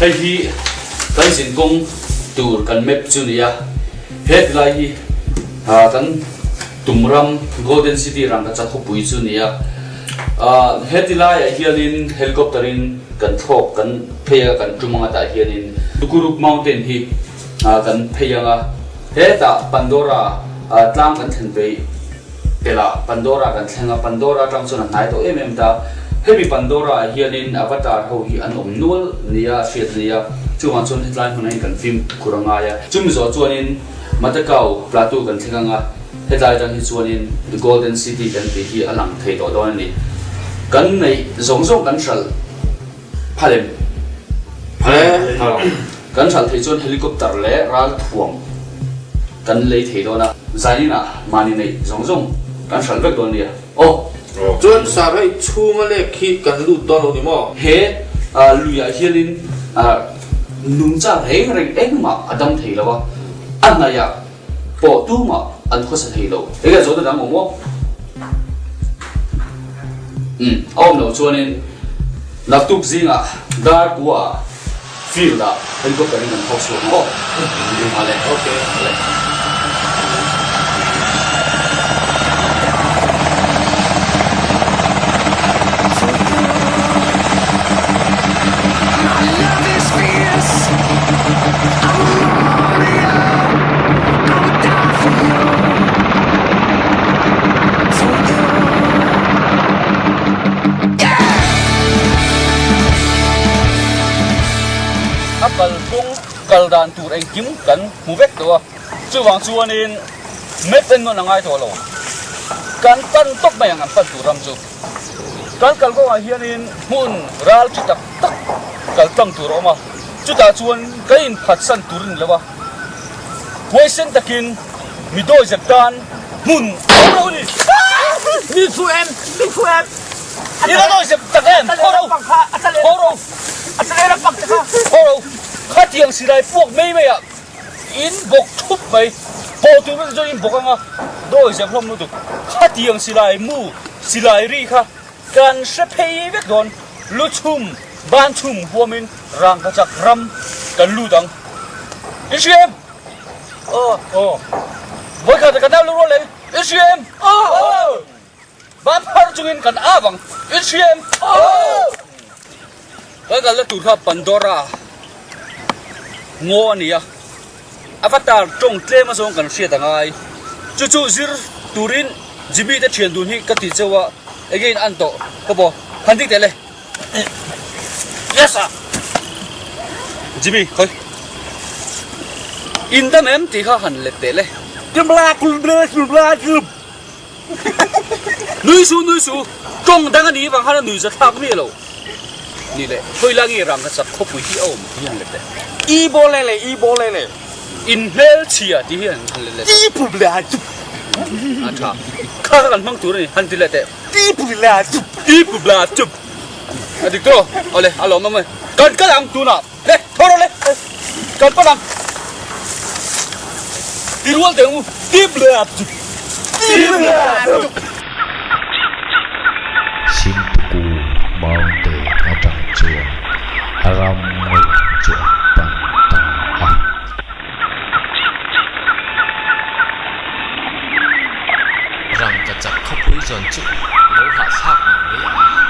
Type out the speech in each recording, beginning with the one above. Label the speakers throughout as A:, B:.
A: Hei hi kan zinkawng tur kan map chu nia. He tilai hi kan tum ram Golden City rangkachak khawpui chu nia. He tilaiah hianin helicopter in kan thlawk kan phei a kan tum anga tah hianin Tukuruk Mountain hi kan phei anga hetah Pandora tlang kan thlen peih pelh Pandora kan thleng a, Pandora atang chuan a hnai tawh em em ta. Hemi Pandora ah hianin Avatar ho hi an awm nual nia a hriat ania, chuvang chuan hetlai hmunah hian kan fimkhur a ngai a. Chumi zawh chuanin Matakau Plateau kan thleng anga, hetlai atang hi chuanin The Golden City kan tih hi a lang thei tawh dawn a ni. Kan neih zawng zawng kan hralh phal em? Phal em? Kan hralh thei chuan helicopter leh ralthuam kan lei thei dawn a, zaninah mahni neih zawng zawng kan hralh vek dawn nia. Aw!
B: Chuan Sarai chhunga lek hi kan lut dawn lo ni maw?
A: He luiah hianin nungcha reng reng engmah a dam thei lo a, a hnaihah pawh tumah an khawsa thei lo. Enge zawhna dang awm aw? Umm, a awm loh chuanin naktuk zingah dar kuaah Field ah helicopter in kan thawk chhuak ang aw. Ale.
B: Okay.
A: Ale. A kalkawng kal dan tur engkim kan hmu vek tawh a, chuvang chuanin map en nawn a ngai tawh lo. Kan pan tawp mai ang an pan tur ram chu. Kan kalkawngah hianin hmun ral chi tak tak kal tlang tur a awm a, chutah chuan kan inphatsan tur a ni lo a, huaisen takin mi dawizep tan hmun a awm lo a ni.
C: Mi thu em? Mi thu em?
A: I la dawizep tak em? Thaw ro! Thaw ro! Thaw ro! Khatiang silai puak mai mai ah in bawk thup mai. Pawh tur vek chuan in bawk anga dawizep hlawm lutuk. Khatiang silai mu, silai ri kha kan hre phei vek dawn. Lu chhum, ban chhum huamin rangkachak ram kan lut ang. I hria em?
C: Aw.
A: Aw. Vawikhat kan nau lu rual em? I hria em?
C: Aw.
A: Ban phar chungin kan ap ang. I hria em?
C: Aw.
A: Kan kalna tur kha Pandora ngaw a ni a, Avatar tawng tlem azawng kan hriat a ngai. Chu chu zir turin Jimmy te thian dun hi ka ti cheu a, again an tawh ka paw. Han dik teh le.
C: Yes sir.
A: Jimmy khawi. In dam em tih kha han let teh le. Nui su nui su, tawng dang a nih vang khan a nui za thlak miah lo. Ni le, khawi la nge rang ka chak khawpui hi a awm tih hi han let le.
C: I bawl le le, i bawl le le.
A: In hmel chhia tih hi han let le.
C: I pu le a chup.
A: A tha. Kha kha kan hmang tur a ni, han ti leh teh.
C: I pu le a chup.
A: I pu le a chup. A dik tawh, awle a lawm awm e. Kan kal ang tunah. Le, tho rawh le. Kan pan ang. Ti rual teh ang u. Tip le a chup. Tip le a chup.
D: Sintuku Mountain atang chuan a ram ngaw lam chu an pan ta a.
E: Rangkachak khawpui zawn chu lo hahthlak ngei mai a.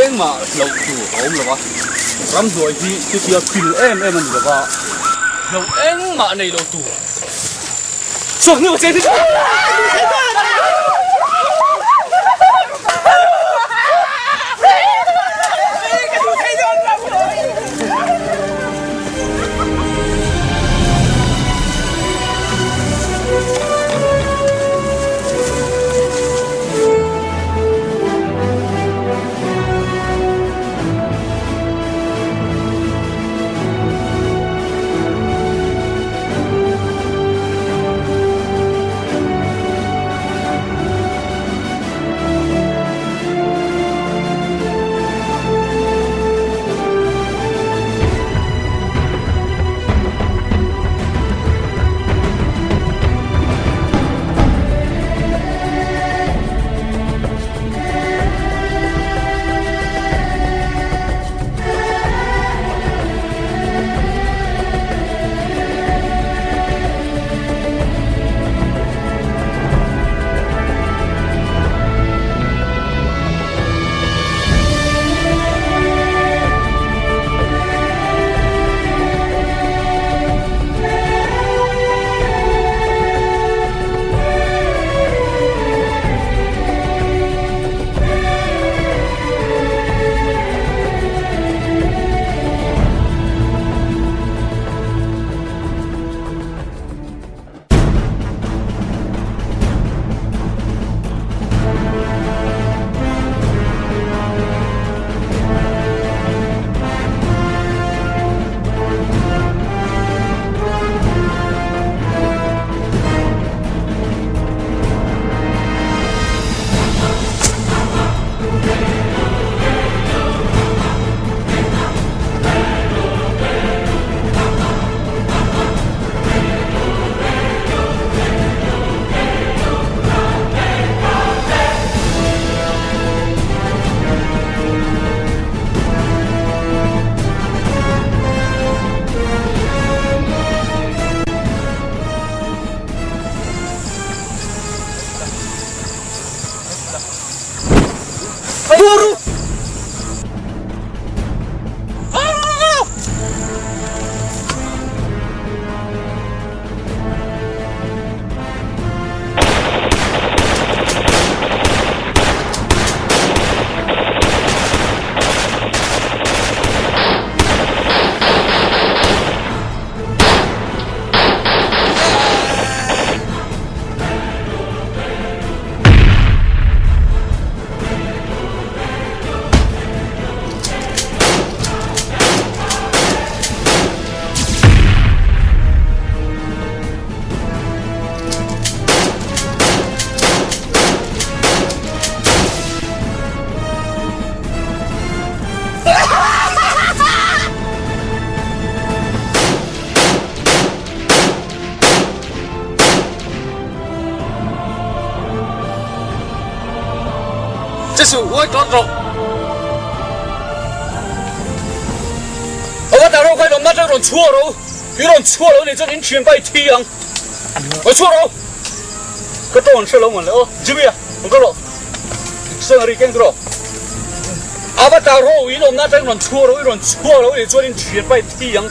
A: Engmah hloh tur a awm lo a, ramhnuai hi chutia thil em em a ni lo va, hloh engmah nei lo tur chhuak hnu a che thil. Jesu, ngawi tawt rawh. Ava ta rawh kha in awmna atang rawn chhuak rawh u. I rawn chhuak lo nih chuan in thian pa i thi ang. Rawn chhuak rawh u. Ka tawng an hre lo mawn le aw. Jimmy-a, rawn kal rawh. Dictionary keng rawh. Ava ta rawh u, in awmna atang rawn chhuak rawh u, i rawn chhuak lo nih chuan in thian pa i thi ang.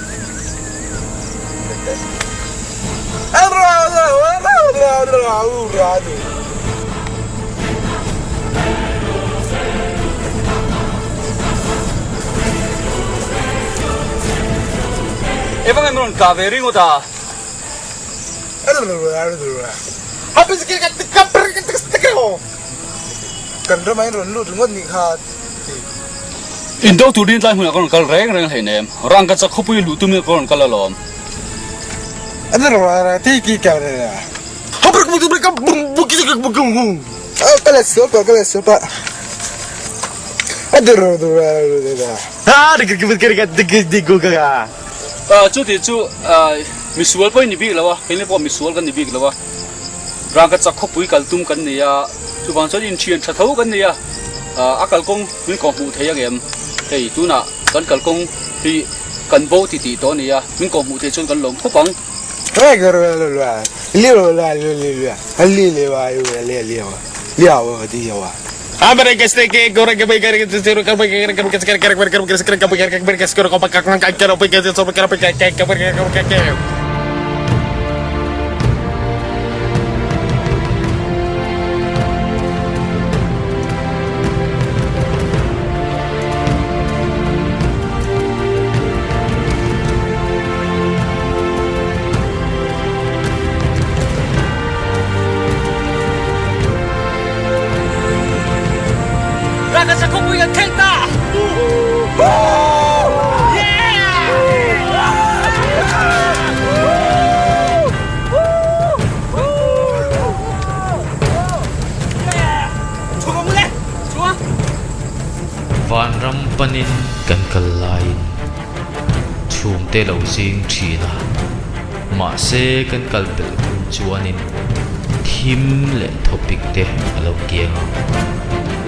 A: Eva nge min rawn kah ve ringawt a?
F: Kan ramah in rawn lut ringawt nih kha ti.
A: Indo tur din tlai hmunah ka rawn kal reng reng hleinem. Rangkachak khawpui luh tumin ka rawn kal alawm. Chuti chu misual pawh i ni bik lo a, keini pawh misual kan ni bik lo a. Rangkachak khawpui kal tum kan nei a, chuvang chuan inthian tha tho kan nei a, a kalkawng min kawhhmuh thei angem? Hei tunah kan kalkawng hi kan bo ti tih tawh a ni a, min kawhhmuh thei chuan kan lawm khawp ang.
E: Vanram panin kan kal laiin chhungte lo zing thin a, mahse kan kal pelh hun chuanin thim leh thawpik te a lo kiang ang.